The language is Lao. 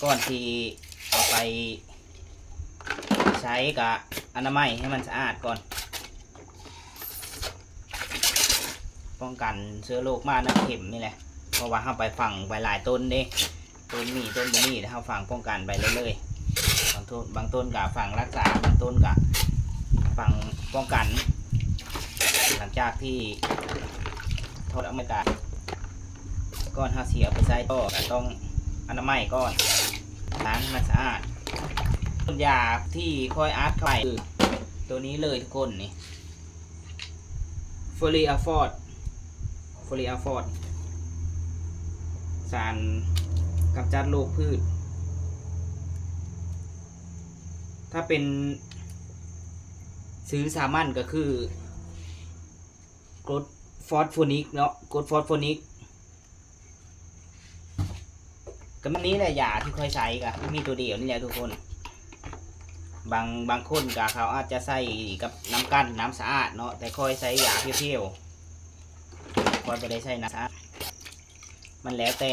ກ່ອນທີ່ເອົາໄປໃຊ້ກະອະນາໄມໃຫ້ມັນສະອາດກ່ອນ ປ້ອງກັນເຊື້ອໂລກໝານ້ຳເຂັມນີ້ແຫຼະ ເພາະວ່າເຮົາໄປຝັງໄວ້ຫຼາຍຕົ້ນເດ້ ຕົ້ນມີຕົ້ນບໍ່ມີ ເຮົາຝັງປ້ອງກັນໄປເລື້ອຍໆ ບາງຕົ້ນ ບາງຕົ້ນກະຝັງຮັກສາ ບາງຕົ້ນກະຝັງປ້ອງກັນ ຫຼັງຈາກທີ່ ຖອດອອກມາຈາກ ກ່ອນເຮົາຊິເອົາໄປໃຊ້ຕໍ່ ກໍຕ້ອງອະນາໄມກ່ອນ ລ້າງໃຫ້ມັນສະອາດ. ຢາທີ່ຂ້ອຍອັດເຂົ້າໄປຄືໂຕນີ້ເລີຍທຸກຄົນ ນີ້ ໂຟລີອາຟອດ ໂຟລີອາຟອດ ສານກຳຈັດໂລກພືດ ຖ້າເປັນຊື່ສາມັນກໍຄື ກົດຟອສໂຟນິກເນາະ ກົດຟອສໂຟນິກ ກໍມີນີ້ແຫຼະ ຢາທີ່ຂ້ອຍໃຊ້ກໍມີໂຕດຽວນີ້ແຫຼະທຸກຄົນ ບາງ ບາງຄົນກໍເຂົາອາດຈະໃສ່ກັບນ້ຳກັ່ນ ນ້ຳສະອາດເນາະ ແຕ່ຂ້ອຍໃຊ້ຢາພຽວໆ ຂ້ອຍບໍ່ໄດ້ໃສ່ນ້ຳສະອາດ ມັນແລ້ວແຕ່